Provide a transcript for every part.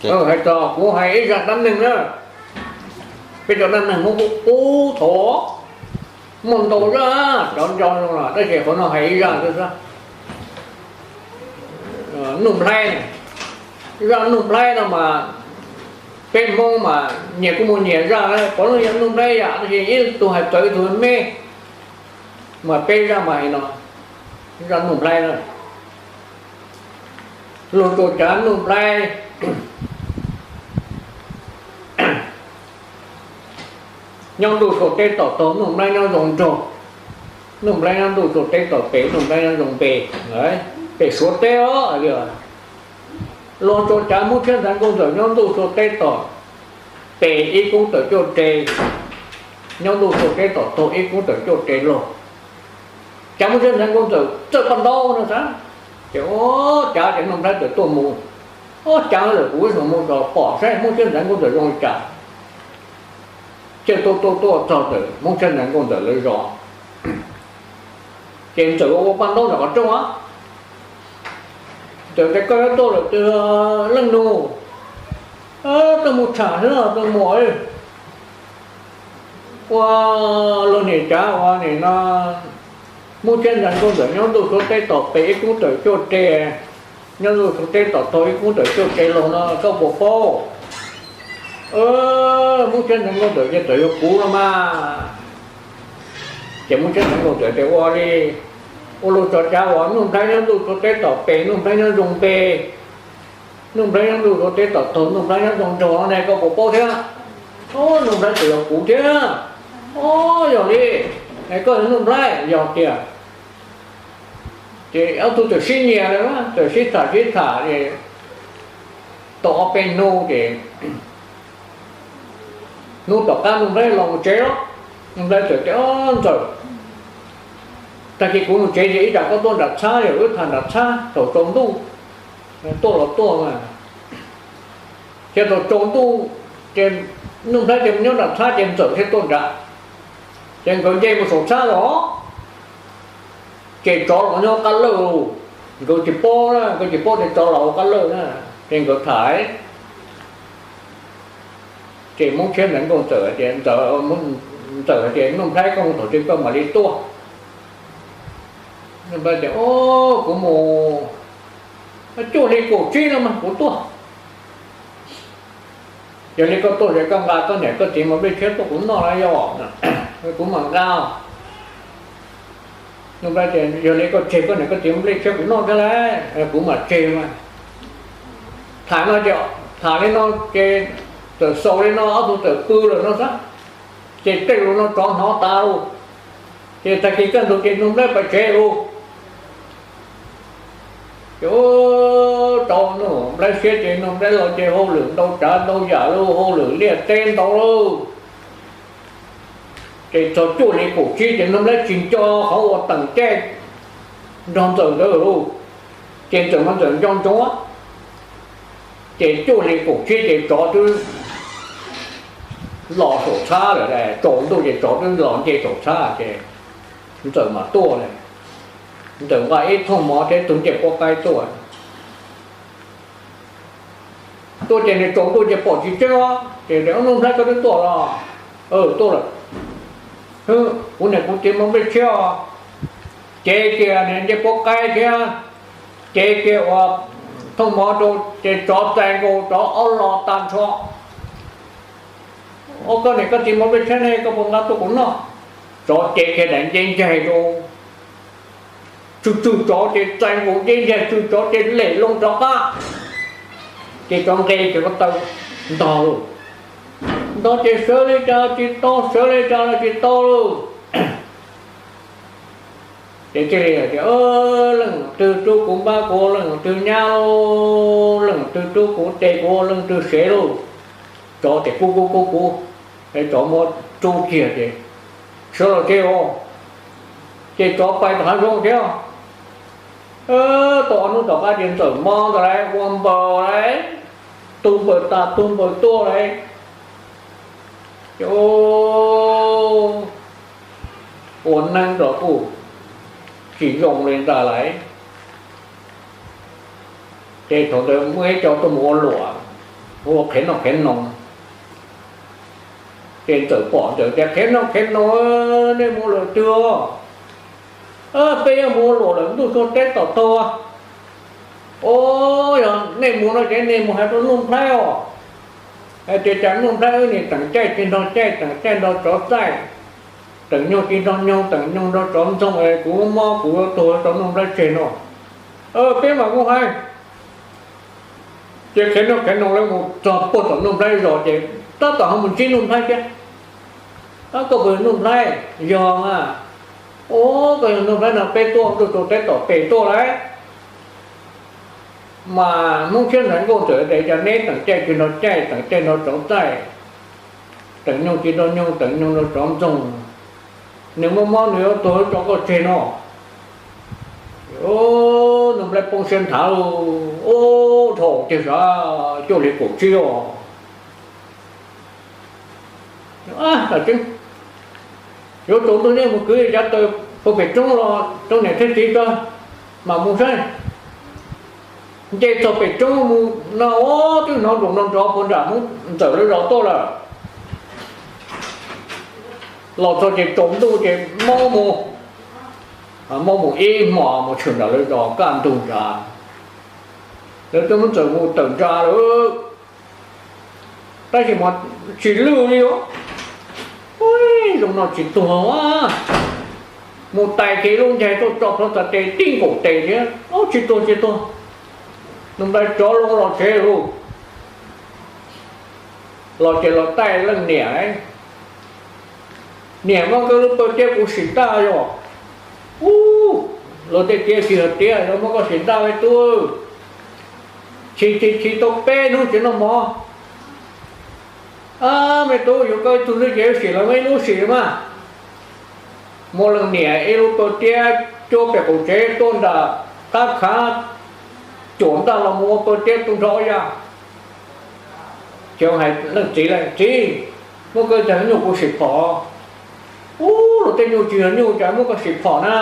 Hais txog kuv hais ib zaj dab neeg na, peb cov dab neeg Hmoob qub qub thaum muaj ntau zaj, cov nco zoo los tab sis qhov no hais ib zaj xwb. Nuj Nplhaib, zaj Nuj Nplhaib no mas peb Hmoob mas nyias kuj muaj nyias zaj, puav leej yog Nuj Nplhaib yam tab sis ib tug hais txawv ib tug me, mas peb zaj mas hais no, zaj Nuj Nplhaib na. Luag tsuas cav Nuj Nplhaib nyob ntuj saum teb tom taug, Nuj Nplhaib nyob zoo nraug, Nuj Nplhaib nyob ntuj saum teb tom pem, Nuj Nplhaib nyob zoo npe, pem Suav teb os. Luag tsuas cav Hmoob Tshiab ntxhais Nkauj Ntxawm nyob ntuj saum teb tom pem ib koob tawm cuaj re, nyob ntuj saum teb tom taug ib koob tawm cuaj re los. Cav Hmoob Tshiab ntxhais Nkauj Ntxawm txawj paj ntaub no xav, ces ua cav ces Nuj Nplhaib txawm tuaj mus, ua cav lawm kuv ib xyoo mus txog pom saib Hmoob Tshiab ntxhais Nkauj Ntxawm zoo li cas. Ces tuaj tuaj tuaj txog ntawm Hmoob Tshiab ntxhais Nkauj Ntxawm lawv zos, ces Ntxawm ua paj ntaub ntawm qhov rooj a. Ntxawm tias, Koj yuav tuaj lawm twg leej nus? Tuaj mus tsham xwb, tuaj mus ua luag niam cav ua nim no Hmoob Tshiab ntxhais Nkauj Ntxawm nyob ntuj saum teb tom pem ib koob tawm cuaj re, nyob ntuj saum teb tom taug ib koob tawm cuaj re los no koj puas paub? Hmoob Tshiab ntxhais Nkauj Ntxawm ces txawm yog kuv no mas. Ces Hmoob Tshiab ntxhais Nkauj Ntxawm tias, Ua li, ua luag tsuas cav ua Nuj Nplhaib nyob ntuj saum teb tom pem, Nuj Nplhaib nyob zoo npe, Nuj Nplhaib nyob ntuj saum teb tom taug, Nuj Nplhaib nyob zoo nraug ne, koj puas paub thiab? Nuj Nplhaib txawm yog kuv thiab. Yog li, koj yog Nuj Nplhaib? Yog tiag. Ces ob tug txawm sib nyiam lawm, txawm sib tham sib tham es tau ob peb hnub ces hnub tom qab Nuj Nplhaib los mus tsev los, Nuj Nplhaib txawm tias, Ntxawm, tag kis kuv mus tsev ces ib tsam koj tuaj nram txhab, yog wb tham nram txhab thaum tsaus ntuj, tuaj los tuaj mas. Ces thaum tsaus ntuj ces Nuj Nplhaib ces nyob nram txhab ces Ntxawm thiaj tuaj nram, ces nkawd nce mus saum txhab los, ces tsov los nyob qab lawj, nkawd tsis paub, nkawd tsis paub tias tsov los ua qab lawj na, ces nkawd tham. Ces Hmoob Tshiab ntxhais Nkauj Ntxawm tias, Ntxawm, Ntxawm tias, Nuj Nplhaib, koj mus thaum twg koj mam li tuaj? Nuj Nplhaib tias, Kuv mus cuaj hli kaum tsib no mas kuv tuaj. Yog li koj tuaj ces koj nqa koj niam koj txiv mov nplej tshiab tuaj kuv noj na, yog kuv mam nqa. Nuj Nplhaib tias, Yog li koj tseg koj niam koj txiv mov nplej tshiab kuv noj thiab lauj, kuv mam tseg mas. Tham no ces tham li no ces txawm xaus li no ob tug txawm pw lawm no xwb. Ces tej lus no tsov hnov tas lawm, ces tag kis kaj ntug ces Nuj Nplhaib pais tsev lawm. Ces tsov Nuj Nplhaib siab ces Nuj Nplhaib los ces hauj lwm ntau tsav ntau yam lawm, hauj lwm liaj teb ntau lawm. Ces txog cuaj hli kaum tsib ces Nuj Nplhaib tsis nco qhov uas teem caij nrog Ntxawm ntawd lawm, ces Ntxawm mas Ntxawm nco ntsoov. Ces cuaj hli kaum tsib ces tsov twb los saum txhab lawm, tsaus ntuj ces tsov twb los nce saum txhab ces Ntxawm mam tuaj. Ntxawm nqa ib thooj mov thiab tus ncej puab qaib tuaj. Tuaj ces nws tsaus ntuj ces pom tsis tseeb os, ces, Nuj Nplhaib, koj twb tuaj los? Tuaj lawm. Kuv niam kuv txiv mov nplej tshiab, cev kiag nws ncej puab qaib thiab cev kiag ua thooj mov rau ces tsov txais nkaus tsov ob los tag nrho. Ua koj niam koj txiv mov nplej tshiab ne, koj puas nqa tuaj kuv noj? Tsov cev kiag daim ncej ncaig rau, tsw tsw tsov ces txais nkaus ncej ncaig tsw tsov ces lem loo rov qab, ces tsov nqes kiag ko taw ntog lawm. Ntog ces sawv li cas tsis tau, sawv li cas los tsis tau lawm. Ces thiaj li hais tias, Leej twg rub kuv npab kuv, leej twg nyab, leej twg rub kuv tes kuv, leej twg sev lauj. Tsov ces kub kub kub kub, es tsov muab rub kiag ces sawv los tsev os. Ces tsov pais tom hav zoov thiab. Tau ob hnub tom qab ces Ntxawm mob ntag lauj, ua npaws lauj, tu npaws tas tu npaws tuaj lauj. Ces ua neeb los kuj tsis zoo li ntag lauj. Ces thaum ntawd muaj ib co tuaj mus ua luam, Ua qhev noj qhev noos, ces Ntxawm pom Ntxawm tias, Qhev noj qhev noos, nej mus lawm twg? Peb yuav mus ua luam lawm, ntuj tsaus teb tom taug. Os, yog nej mus no ces nej mus hais rau Nuj Nplhaib os, hais tias cas Nuj Nplhaib wb nim teem caij tsis nrog caij, teem caij nrog tsov txaij, teem nyoog tsis nrog nyoog, teem nyoog nrog tsov ntxoog, kuv mob mob kuv yuav tuag rau Nuj Nplhaib tseg no. Peb mam mus hais. Ces qhev noj qhev noos lawv mus txog puag tom Nuj Nplhaib zos ces tab tom ho mus ntsib Nuj Nplhaib thiab. Koj puas yog Nuj Nplhaib? Yog mas. Os, koj yog Nuj Nplhaib no peb tuaj ntuj tsaus teb tom pem tuaj lawm. Mas Hmoob Tshiab ntxhais nkauj txawm tias, Cas neb teem caij tsis nrog caij, teem caij nrog tsov txaij, teem nyoog tsis nrog nyoog, teem nyoog nrog tsov ntxoog, nws mob mob nws yuav tuag tso koj tseg no. Nuj Nplhaib poob siab nthav, ub, dhau tiag sav, cuaj hli kaum tsib os. Yuav tsaus ntuj nej mus kwv yav taws puag pem roob los rau niam thiab txiv tso mam mus saib. Nce txog pem roob mus no, twb hnov nroos nrov nrov puag nram Hmoob Ntxawm lawv zos tuaj lawm. Los txog ces tsaus ntuj ces maub mus, maub mus ib hmos mus tshwm nram lawv zos kaj ntug ntsa. Lawv twb muab Ntxawm mus tawm ntsa lawm, tab sis mas tsis lwj li os. Ub, zoo no tsis tuag a. Mus tais kiag lub ncaig tuaj tso plhuav txhais tes tib nkaus tes thiab, ub, tsis tuag tsis tuag. Nws nplai tsov loo los tsev lauj. Los ces los taij leej niam, Niam, muab koj lub paw tiab kuv sim ntaj yom. Ub, luag tej tiab tsis yog tiab, yuav muab koj sim ntaj me tub. Chim chim chim tau peb hnub tsis noj mov. Ab, me tub, yuav koj ib tug xwb ces wb sim los muaj ib lub sim mas. Muab leej niam ib lub paw tiab cuab pem qaum tsev tuaj nram qab khav, cuam ntaj los mus ua paw tiab tu nrho ya. Ces hais leej txiv lawm, Txiv, muab koj ib tug nyuj kuv sim phom. Ub, luag tej nyuj tsis yog nyuj cas muab koj sim phom na.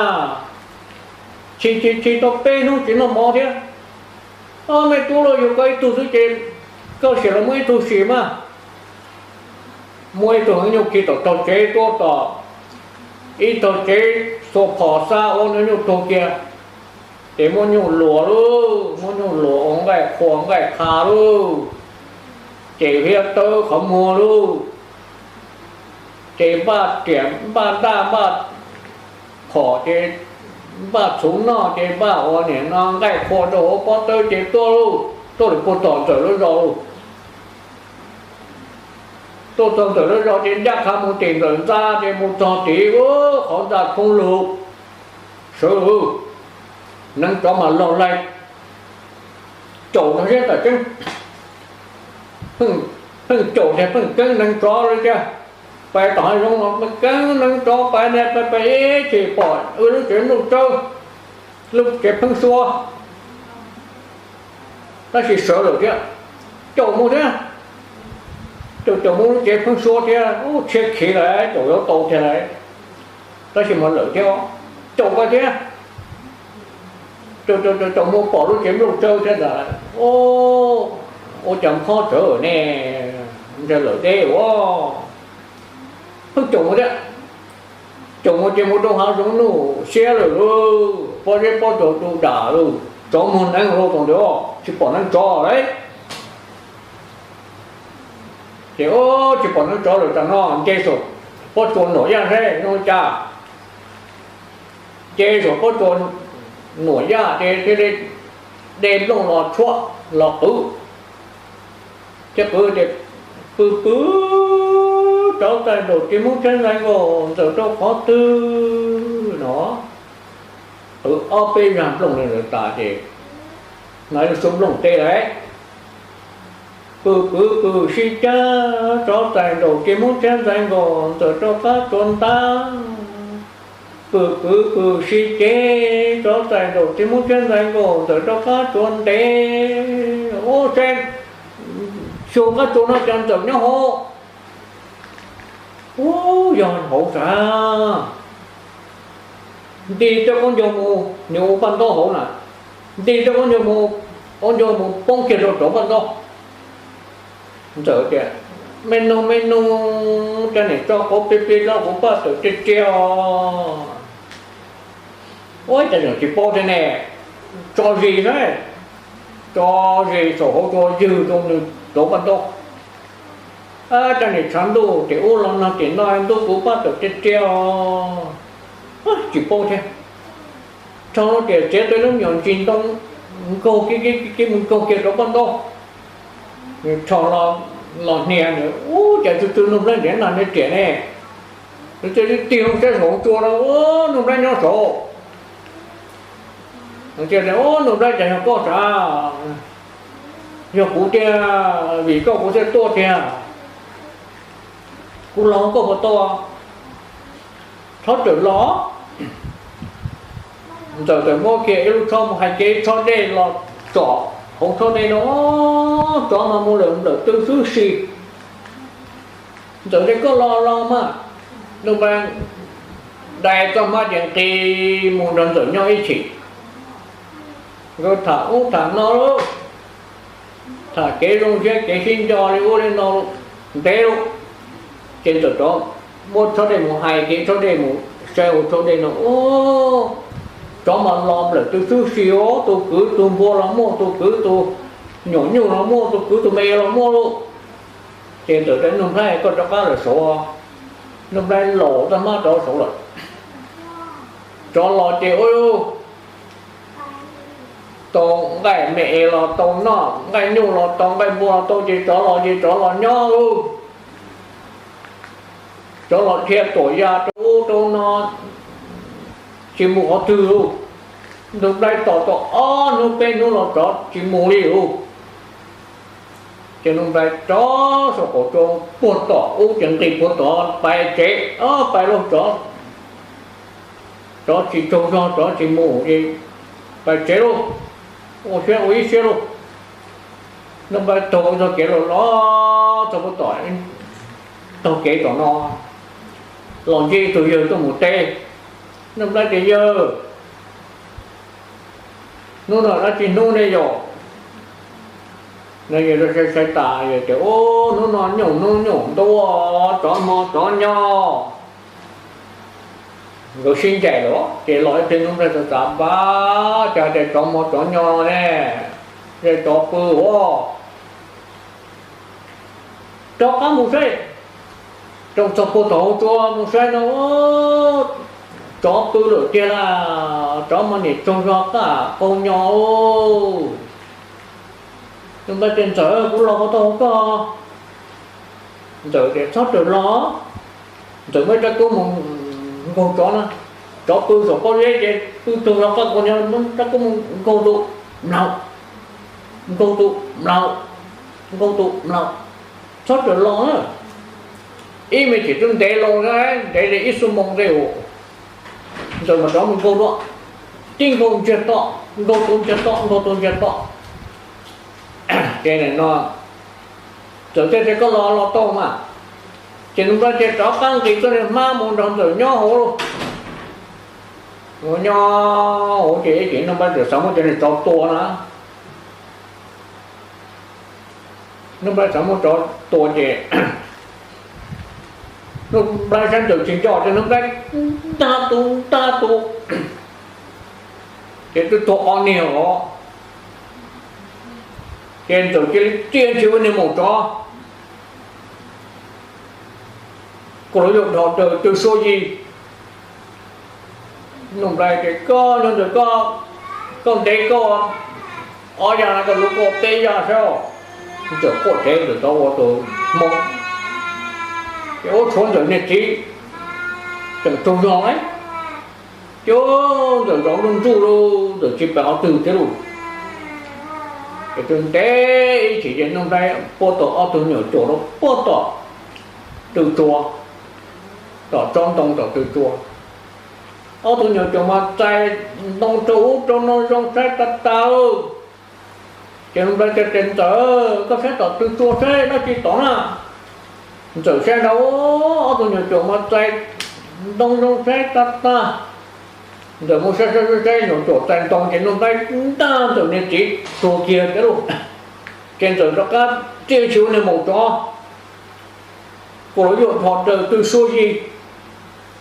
Chim chim chim tau peb hnub tsis noj mov thiab. Ab, me tub, luag yuav koj ib tug xwb ces koj sim los muab ib tug sim mas. Muab ib tug heev nyuj khi tom tog tsev tuaj tom ib tog tsev, xuas phom xa ua nws nyuj tuag kiag. Ces muab nyuj luas lauj, muab nyuj luas ua nqaij qhua nqaij qha lauj, ces hiab tawb qhov muag lauj, ces npaj riam npaj ntaj npaj phom ces npaj txhuv noj ces npaj ua niam no nqaij qhua rau hauv pob tawb ces tuaj lauj, tuaj lawm puag tom Ntxawm lawv zos lauj. Tuaj txog Ntxawm lawv zos ces ncaj qha mus tim Ntxawm ntxa ces mus txog tid, ub, qhov ntxa khoob lug, sawv lug, neev tsov mas log laig, caum no thiab tam tseeb, pheej caum tias pheej keeb neev tsov li tiag. Pais tom hav zoov los pheej keeb neev tsov, pais niaj pais pais ib chim pom wb lub tsev nplooj tsawb, lub tsev pheeb suab, tab sis sawv lawm thiab, caum mus thiab. Caum caum mus lub tsev pheeb suab thiab, ub, tshiab khiv lawm, caum yuav tau tiag lawm, tab sis mas lawm thiab, caum koj thiab. Caum caum caum mus pom lub tsev nplooj tsawb thiab ntag, ua cas qhob tsawv ne, ntshai lawm deb ua. Pheej caum mus thiab, caum mus ces mus rau hav zoov nuj siab lawm lauj, pob zeb pob tsuas tu dam lauj, tsov muag neeb lauj, tau ntawd tsis pom neev tsov lawm. Ces tsis pom neev tsov lawm, tam no nce saum pob tsuas nuam yaj seb zoo li cas. Nce saum pob tsuas nuam yaj ces thiaj li de nplooj los tshuab los qwv. Ces qwv ces pw pw, tsov txaij nraug txiv hmoob tshiab ntxhais nkaus ntxawm rau qhov twg no. Qwv ob peb zag nplooj li ntawd tas ces hnov ib lub suab nplooj teb lawm. Pw pw pw sib ceg, tsov txaij nraug txiv hmoob tshiab ntxhais nkaus ntxawm rau qab tsua ntab. Pw pw pw sib ceg, tsov txaij nraug txiv hmoob tshiab ntxhais nkaus ntxawm rau qab tsua ntev. Ub, seb xyov qab tsua no cas ntxawm nyob hauv. Ub, yog hauv sav. Nti tej qaub ncaug mus, nws ua paj ntaub hauv na. Nti tej qaub ncaug mus, qaub ncaug mus poob kiag rau rov paj ntaub. Ntxawm tias, Me nug me nug, cas nim tso quav plig plig rau kuv paj tawm ria ria os. Ua cas tseem tsis paub thiab ne, tso zis saib, tso zis saum hauv tsua ywg rau nws rauv paj ntaub. Cas nim tshav ntuj tim ub los nag tim no ntuj kuv paj tawm ria ria os. Tsis paub thiab. Rho tias txiav tau lub nyuam ntsis ntoo nkaug kiag, mus nkaug kiag rauv paj ntaub. Rho los hnia, ua cas tsw tsw Nuj Nplaib nrhiav nag nrhiav riam ne. Tig tig saib saum tsua no, Nuj Nplaib nyob saud. Nuj Nplaib, cas yog koj sav? Yog kuv tiag, vim koj kuv thiaj tuaj tiag. Kuv laug koj puas tau? Txhob rawm los. Ntxawm txawm muab kiag ib lub tshob mus hais kiag ib tshob dej los tsom hauv tshob dej no, tsov mas mus lawm nplawm twb xwb si. Ntxawm tias, Koj los los mas. Nuj Nplaib dai txoj hmab ces nqis mus nrog Ntxawm nyob ib chim. Nkawd tham ub tham no lawm, tham kev zoo siab kev sib nco li ub li no ntev lawm. Ces Ntxawm rov muab tshob dej mus hais kiag tshob dej mus saib hauv tshob dej no, tsov mas los nplawm twb xwb si os, tus kwv tus npua los muaj, tus kwv tus nyuam nyuj los muaj, tus kwv tus me los muaj lauj. Ces Ntxawm tias, Nuj Nplaib, koj rov qab lawm saud. Nuj Nplaib laus txoj hmab rov saud lawm. Tsov los ces ua tau nqaij me es los tau noj, nqaij nyuj los tau, nqaij npua los tau, ces tsov los ces tsov los nyob lauj. Tsov los dhia tuam ya rau ub rau no, tsis mus qhov twg lauj. Nuj Nplaib tos tau ob hnub peb hnub los tsov tsis mus li lauj. Ces Nuj Nplaib rov saum qaum tsua puag tom ub ces nqis puag tod pais tsev, pais lauj tsov. Tsov tsis tsaug zog, tsov tsis mus ces pais tsev lauj, ua siab ua ib siab lauj. Nuj Nplaib taug txoj kev los los txog puag tom, taug kev tom no, los ntsib ib tug yawg tuaj mus teb. Nuj Nplaib tias, Yawg, hnub no dab tsi hnub ne yom? Yawg sai sai tas, yawg tias, Ub, hnub no nyooj hnub nyoog ntuj, tsov hmo tsov nyo. Nkawd sib ncaim lawm ces los ib pliag Nuj Nplaib xav xav, Npab, cas tias tsov hmo tsov nyo ne, yog tsov pw ua. Rov qab mus saib, rau txog puag tom hauv tsua mus saib no, tsov pw lawm tiag lauj, tsov mas nim tsaug zog qab qaug nyo. Nuj Nplaib tias, Ntxawm, kuv los puas tau hauv koj? Ntxawm tias, Txhob rawm los. Ntxawm muab rab kub mus nkaug tsov na, tsov pw saum pob zeb ces pw tsaug zog qab qaug nyo, muab rab kub mus nkaug tus mlaum, nkaug tus mlaum, nkaug tus mlaum, txhob rawm los na. Ib me chim twb ntev los, ntev li ib xuab moos ntawd. Ntxawm mas rov mus nkaug dua, tib nkaug ntsiag to, nkaug tus ntsiag to, nkaug tus ntsiag to. Ces no Ntxawm thiaj tias, Koj los los tau mas. Ces Nuj Nplaib thiaj rov qab nqis txoj niag hmab mus nrog Ntxawm nyob hauv lauj. Nyob hauv ces ib chim Nuj Nplaib txawm xav muab cov niag tsov tua na. Nuj Nplaib xav muab tsov tua ces Nuj Nplaib saib Ntxawm tsis nco ces Nuj Nplaib ntaj tus ntaj tus, ces twb tuag ob niag os. Ces Ntxawm cia li txia ntshis ua niag maum tsov, koj los yuav dhos daws twg suab yig. Nuj Nplaib tias, Koj nyob ntawm koj, koj ntev koj, ob yam no koj lub koj peb yam saib. Ntxawm quaj tsev, Ntxawm rov ua tus hmoo, ces ua tshuav Ntxawm niag txiv tseem tsaug zog lauj. Ces Ntxawm zov nruj nruj lauj, Ntxawm tsis pom qhov twg thiab lauj. Ces twb ntev ib chim ces Nuj Nplaib puab tau ob tug nyuam cuam rau puag tom tw tsua, tom tsob ntoo tom tw tsua. Ob tug nyuam cuam mas txais ntoo rau ub rau no zoo saib tag tag. Ces Nuj Nplaib thiaj tias, Ntxawm, koj saib tom tw tsua saib dab tsi tod na. Ntxawm saib ntawd, ob tug nyuam cuam mas txais ntoo zoo saib tag tag. Ntxawm mus saib saib saib nyuam cuam txais ntoo ces Nuj Nplaib ntaj Ntxawm niag txiv tuag kiag thiab lauj. Ces Ntxawm rov qab txiaj tsis ua niag maum tsov, kuv los yuav dhos raws twb suab yig.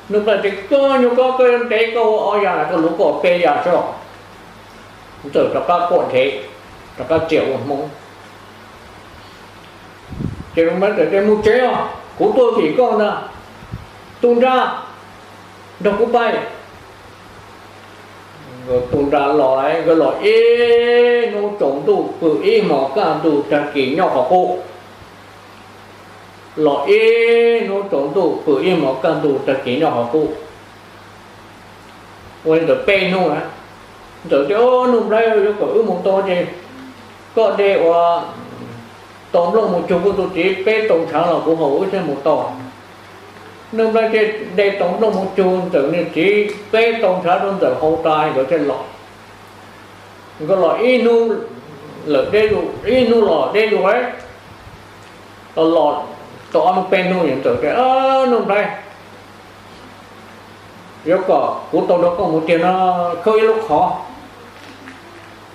Nuj Nplaig tias, koj nyuag koj, koj yuav ntev koj ua ob yam, koj luv koj peb yam xwb. Ntxawm rov qab quaj dhev, rov qab txias ua Hmoob. Ces Nuj Nplaig txawm tias, mus tsev os, kuv tuaj vim koj ntag. Tu nra, nrog kuv pais. Nkawd tu nra los, nkawd los ib hnub tsaus ntuj pw ib hmos kaj ntug, tag kis nyob qhov qub. Los ib hnub tsaus ntuj pw ib hmos kaj ntug, tag kis nyob qhov qub. Ua li ntawd peb hnub na. Ntxawm tias, Nuj Nplaig, yuav kom wb mus tau ces koj de ua tau nplooj mus cug kuv tus txiv peb tau ntshav los kuv haus wb thiaj mus tau. Nuj Nplaig thiaj de tau nplooj mus cug Ntxawm niag txiv peb tau ntshav rau Ntxawm haus tas nkawd thiaj los. Nkawd los ib hnub lawm deb, ib hnub los deb zuj, los los tau ob hnub peb hnub, Ntxawm tias, Nuj Nplaig, yuav kom kuv tau nrog koj mus tiag no, khawb ib lub qhov,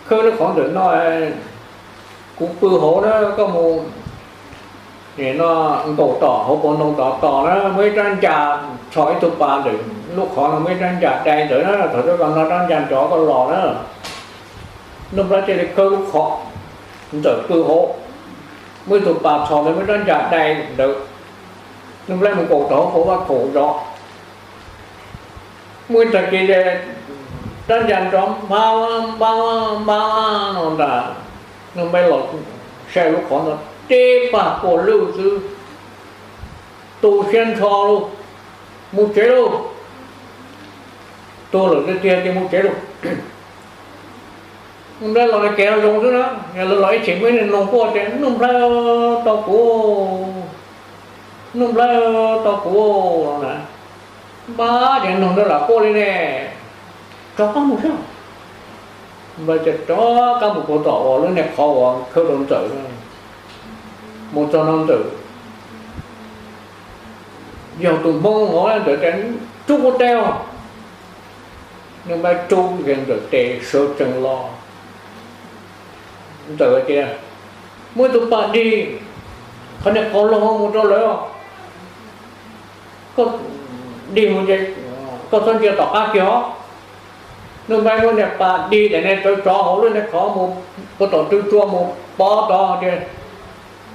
khawb ib lub qhov ntawm no, kuv pw hauv na, koj mus no nkaum tom hauv paus ntoo tod tos na, muaj ib rab ncas txhos ib tug pas ntawm lub qhov no, muaj ib rab ncas dai ntawd na, thaum twg koj hnov rab ncas nrov koj los na. Nuj Nplaig thiaj li khawb lub qhov, Ntxawm pw hauv, muaj ib tug pas txhos ntawd muaj rab ncas dai ntawd. Nuj Nplaig mus nkaum tom hauv paus vaj khaum zov. Muaj ib tag kis rab ncas nrov npab npab npab no ntag. Nuj Nplaig los saib lub qhov ntawd tib pag kua lwj xwb, tu siab nrho lauj, mus tsev lauj. Tuag lawm tiag tiag ces mus tsev lauj. Nuj Nplaig los kev zoo xwb na, yog lawv los ib txhis muaj ib niag noog quaj tias, Nuj Nplaig, tau kuv, Nuj Nplaig, tau kuv, no na. Npab ces noog ntawd lam quaj li ne, rov qab mus xwb. Npab ces rov qab mus puag tom uas lub niag qhov uas khawb rau Ntxawm, mus txog no Ntxawm yog tus Hmoob hauv, Ntxawm tias, rub kuv tes os. Nuj Nplaig rub kiag Ntxawm tes sawv tsees los. Ntxawm tias, muaj ib tug pas dig qhov niag qhov laug mus rau lawv, koj dig mus ces koj txhob ntsia tom qab kiag os. Nuj Nplaig muab niag pas dig daim niag tsov tsov hauv lub niag qhov mus puag tom tw tsua mus pov tod tias,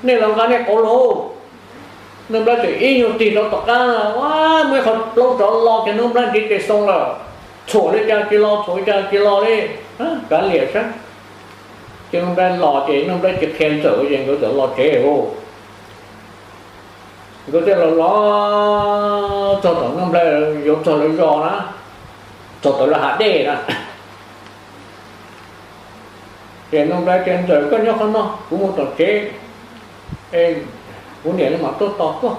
nej los nqa nej qauv los. Nuj Nplaig txawm ib nyuag tig rau tom qab, ua muaj ib qho plaub tsov lo kiag Nuj Nplaig ntiv tes xoo lawm, txhuam li cas tsis los, txhuam li cas tsis los li, kav liam sab. Ces Nuj Nplaig los ces Nuj Nplaig tsis qhia Ntxawm ces nkawd txawm los tsev lauj. Nkawd thiaj los los txog tom Nuj Nplaig yuav txog lawv zos na, txog tom lawv hav dej na. Ces Nuj Nplaig tias, Ntxawm, koj nyob qhov no, kuv mus tom tsev, kuv niam li mam tuaj tos koj.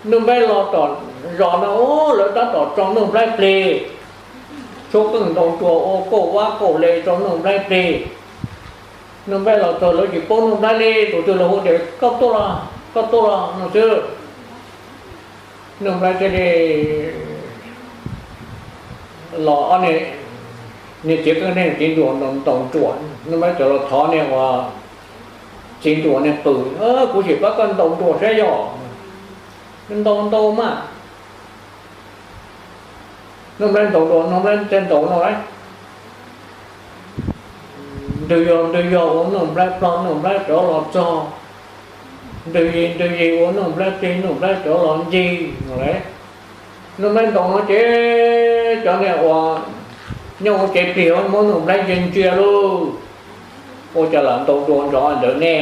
Nuj Nplaig los tom zos no, lawv tab tom tso Nuj Nplaig plig, tshuab qeej ntaus nruas ua kauj vab kauj le tso Nuj Nplaig plig. Nuj Nplaig los txog lawv tsis paub Nuj Nplaig li, tus twg los hu tias, koj tuaj los, koj tuaj los no xwb. Nuj Nplaig thiaj li los, niag txiv qeej niag txiv nruas ntaus nruas, Nuj Nplaig txawm los thov niag ua txiv nruas niag qws, kuv sim pab koj ntaus nruas saib yog, ntaus ntaus mas. Nuj Nplaig ntaus nruas, Nuj Nplaig thiaj ntaus no lauj. Ntws yog ntws yog ua Nuj Nplaig plho, Nuj Nplaig rov los txog. Ntws yig ntws yig ua Nuj Nplaig plig, Nuj Nplaig rov los ncig no lauj. Nuj Nplaig ntaus no ces cov niag uas nyob hauv tsev plig muab Nuj Nplaig ntsia ntsia lauj. Ua cas lam ntaus nruas nrov ntawd ne?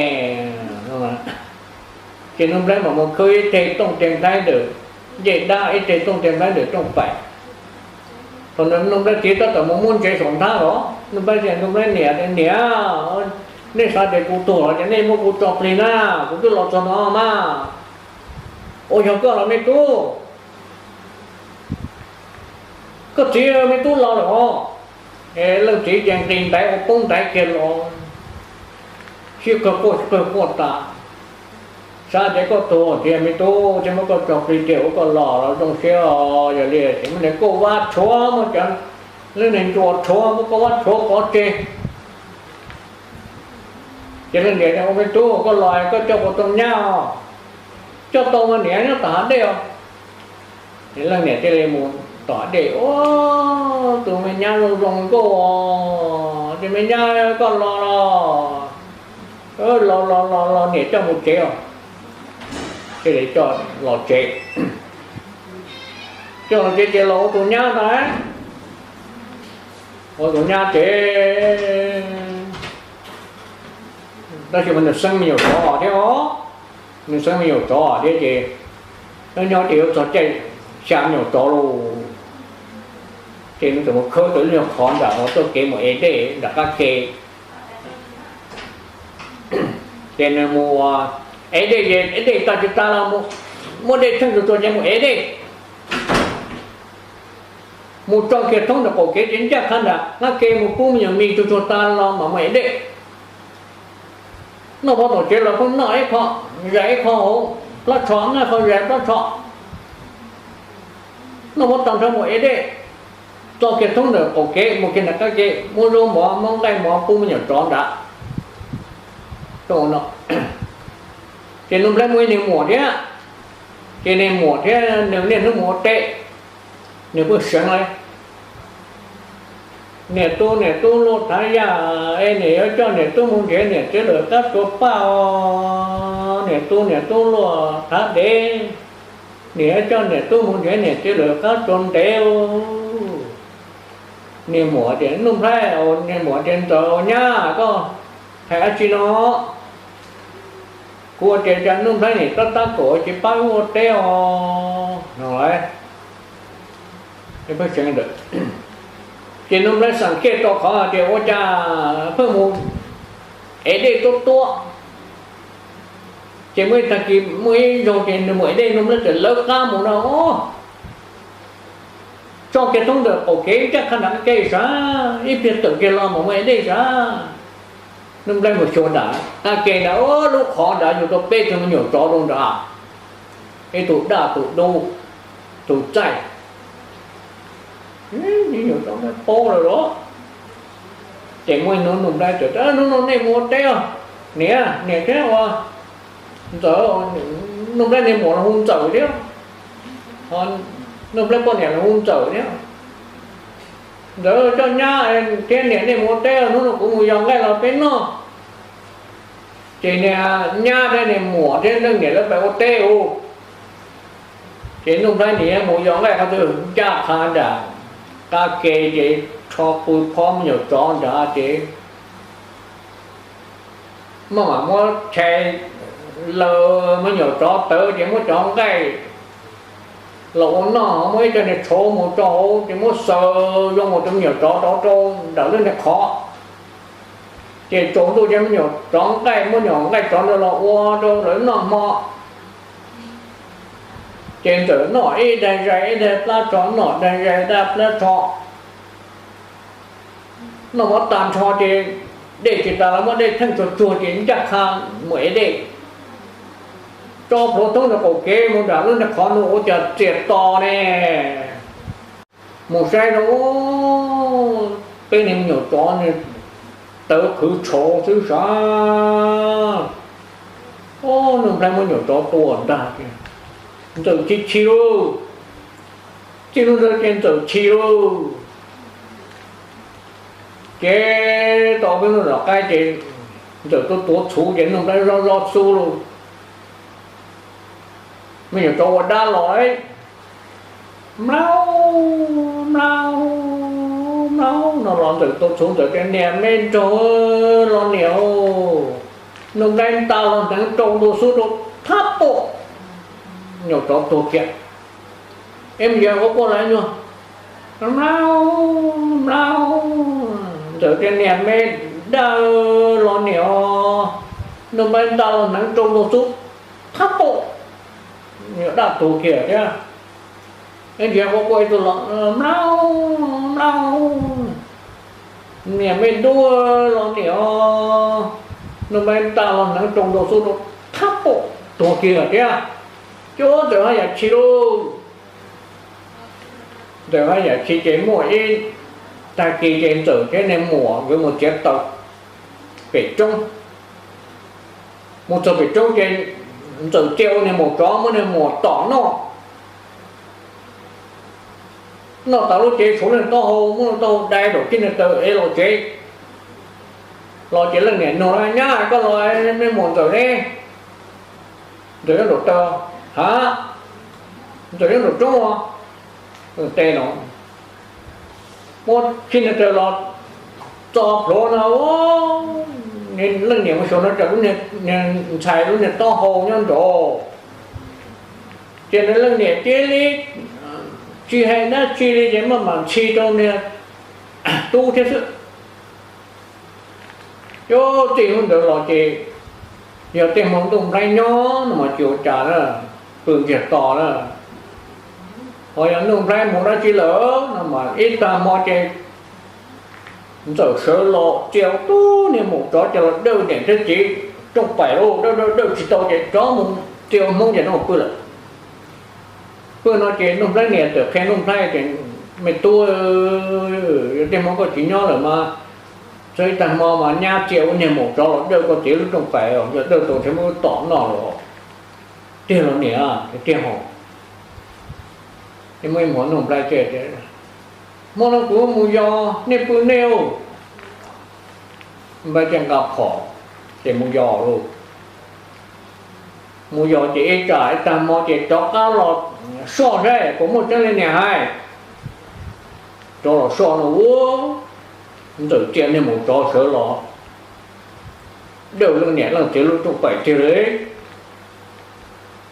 Ces Nuj Nplaig mam mus khawb ib teg tooj teg nplaib ntawm ncej dab, ib teg tooj teg nplaib ntawm rooj paim. Thaum ntawd Nuj Nplaig txiv tab tom mus muab ntsev saum nthab los, Nuj Nplaig tias, Nuj Nplaig niam, niam, nej xav tias kuv tuag los ces nej muab kuv tso plig na, kuv twb los txog no mas. Ua yog koj los me tub, koj txiv me tub los lawm os. Es leej txiv ces nqis ntaiv ua poob ntaiv kiag los, sib qawg quaj sib qawg quaj tas. Xav tias koj tuag tiag me tub, thiaj muab koj tso plig tiag, ua koj los los zoo siab os. Yog li ces muab niag kauj vab rhuav, muab cov lub niag nruas rhuav, muab kauj vab rhuav pov tseg. Ces leej niam tias, Ua me tub, koj los koj coj kuv tus nyab os, coj tau mas niam, nyob tom hav dej os. Ces leej niam thiaj li mus tom hav dej, Tus me nyab zoo zoo nkauj os, ces me nyab koj los los, los los los los niam coj mus tsev os. Thiaj li coj los tsev. Coj los tsev ces los ua tus nyab ntag. Ua tus nyab ces tab sis mas nws xeeb me nyuam tsov thiab os, nws xeeb me nyuam tsov thiab ces nyob nyob ces yuav txog caij xya me nyuam tsov lauj, ces nws txawm mus khawb tau ib lub qhov nram uas txoj kev mus ev dej nram qab ke. Ces nws mus ev dej, ev dej tas tsis tas los muaj dej theej tsuag tsuag ces mus ev dej, mus tso kiag thoob ntawm qaum kev ces ncaj qha nram qab ke mus pub me nyuam mis tsuag tsuag tas los mam mus ev dej. Noj mov tom tsev los pheej noj ib qho, zais ib qho hauv plab tsho, noj ib qho zais plab tsho. Noj mov tag nrho mus ev dej, tso kiag thoob ntawm qaum kev mus kiag nram qab ke, muab zaub mov muab nqaij mov pub me nyuam tsov nrad. Ces Nuj Nplhaib muaj ib niag muam thiab, ces niag muam thiab nws niaj hnub mus ua teb, nws pheej seev li, Niam tub, niam tub luaj thav yaj es niam yuav coj niam tub mus nrhiav niam txiv lawm qab tsuas paj os. Niam tub, niam tub luaj thav dev, niam yuav coj niam tub mus nrhiav niam txiv lawm qab tsuas ntev. Niag muam tias, Nuj Nplhaib, niag muam tias, Ntxawm, nyab, koj hais dab tsi no? Kuv tias cas Nuj Nplhaib nim tab tab kaum tsis pab wb ua teb os no. Ces Nuj Nplhaib xav kiag rau qhov hais tias ua cas pheej mus ev dej tuab tuab. Ces muaj ib tag kis muaj ib zaug ces nws mus ev dej, Nuj Nplhaib txawm lawv qab mus no, tso kiag thoob ntawm qaum kev ncaj qha nram qab ke sav, ib pliag tawm kiag los mam mus ev dej sav. Nuj Nplhaib mus xyuas nram qab ke nrad, lub qhov nrad yug tau peb tug me nyuam tsov rau nrad, ib tug daj tus dub, tus txaij, me nyuam tsov paub lawm los. Ces muaj ib hnub Nuj Nplhaib tias, Hnub no nej mus ua teb os, niam, niam thiab ua Ntxawm. Nuj Nplhaib niag muam los hu Ntxawm thiab, Nuj Nplhaib poj niam los hu Ntxawm thiab. Ntxawm, coj nyab thiab niam nej mus ua teb, hnub no kuv mus yos nqaij los peb noj. Ces niag nyab thiab niag muam thiab leej niam lawv pais ua teb ub. Ces Nuj Nplhaib nim mus yos nqaij qhov twg ncaj qha nram qab ke ces tsho pw phob me nyuam tsov nrad ces maj mam muab chais laws me nyuam tsov tawv ces muab cov nqaij los ua noj, muab ib co niag tshauv mus tso hauv ces muab xaws zoo mus tus me nyuam tsov rov rau nram lub niag qhov. Ces tsaus ntuj ces me nyuam tsov nqaij, muab nyuam nqaij tsov ntawd los ua rau lawv noj hmo. Ces Ntxawm noj ib daig zais ib daig plab tsho, noj daig zais daig plab tsho. Noj mov tag nrho ces dej tsis tas los muaj dej theej tsuag tsuag ces ncaj qha mus ev dej. Tso plhuav thoob rau qaum kev mus nram lub niag qhov no ua cas txias to ne. Mus saib rau peb niag me nyuam tsov tawv qhwv tshauv xwb sav. Nuj Nplhaib muab nyuam tsov tua ntag. Ntxawm chim chim lauj, txij hnub ntawd ces Ntxawm chim lauj. Ces tau peb hnub tom qab ces Ntxawm tuav tuav txhuv ces Nuj Nplhaib zoj zoj xub lauj. Me nyuam tsov ua dab los, mlaub mlaub mlaub no los Ntxawm tuav txhuv, Ntxawm tias, Niam me nraug los niam, Nuj Nplhaib nta los hneev rau ntua xub rau thab pom, nyuam tsov tuag kiag. Eb, me ntsis quaj quaj los nyuag mlaub mlaub, Ntxawm tias, Niam me dab los niam, Nuj Nplhaib nta los hneev rau ntua xub thab pom, nyuam dab tuag kiag thiab. Eb, ntsis quaj quaj ib tug los mlaub mlaub, Niam me duab los niam, Nuj Nplhaib nta los hneev rau ntua xub rau thab pom tuag kiag thiab. Ces Ntxawm haj yam chim lauj. Ntxawm haj yam chim ces muaj ib tag kis ces Ntxawm thiab niag muam nkawd mus txiav taws pem roob. Mus txog pem roob ces Ntxawm txia ua niag maum tsov muab niag maum tom noj. Noj tas lub ces tshuav lub niag taub hau, muab lub taub hau dai rau Txij Neej Taw es los tsev. Los ces leej niam nug, Nyab, koj los, me muam Ntxawm ne? Ntxawm nyob nraum taw. Ha, Ntxawm nyob nraum roob os. Tes no muab Txij Neej Taw los txo plhuav no, leej niam mus xyuas no cas lub niag ntxhais lub niag taub hau nyob nraud. Ces nws leej niam cia li tsis hais dab tsi li ces maj mam ntxhi rau niag tub thiab xwb. Ces txij hnub ntawd los ces yog tej hmo ntuj nplaib nyob no mas tsis ua cas na, pw ntsiag to na. Ho yog ntuj nplaib mus dab tsi lawm no mas ib tag hmo ces Ntxawm sawv los txia tub niag maum tsov ces los dawj niam thiab txiv rooj paim, dawj dawj dawj tsis tau ces rov mus txia ua Hmoob ces nws pw lawm. Pw no ces ntuj nplaib niam txawm qhia ntuj nplaib tias, Me tub, yog tej hmo koj tsis nyob lawm mas txog ib tag hmo mas nyab txia ua niag maum tsov los dawj koj txiv lub rooj paim, yog dawj tau ntshe muab tom noj los. Tiag los niam? Tiag hos. Ces muaj ib hmo ntuj nplaib txia tias, Hmo no kuv mus yos, nej pw nej. Nplaib txia nqa phom ces mus yos lauj. Mus yos ces ib tsam ib tag hmo ces rov qab los soj saib puas muaj tseeb li niam hais. Rov los soj no ua Ntxawm txia niag maum tsov sawv los dawj leej niam leej txiv lub rooj paim tiag li.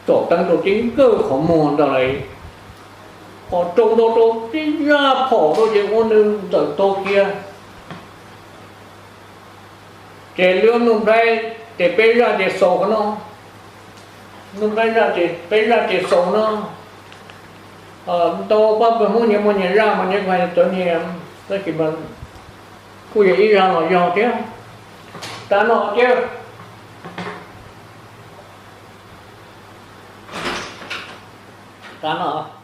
Tsom teeb rau tib nkawg qhov muag ntag lauj. Qhov rau ntau rau tib zaj phom rau ces ua nws Ntxawm taug kiag. Ces lub ntuj nplaib ces peb zaj ces xaus qhov no. Ntuj nplaib zaj ces peb zaj ces xaus no. Ntau pab pawg Hmoob nyias muaj nyias zaj mas nyias kuj hais txawv nyias, tab sis mas kuj yog ib zaj los yog thiab. Tas no thiab. Tas no.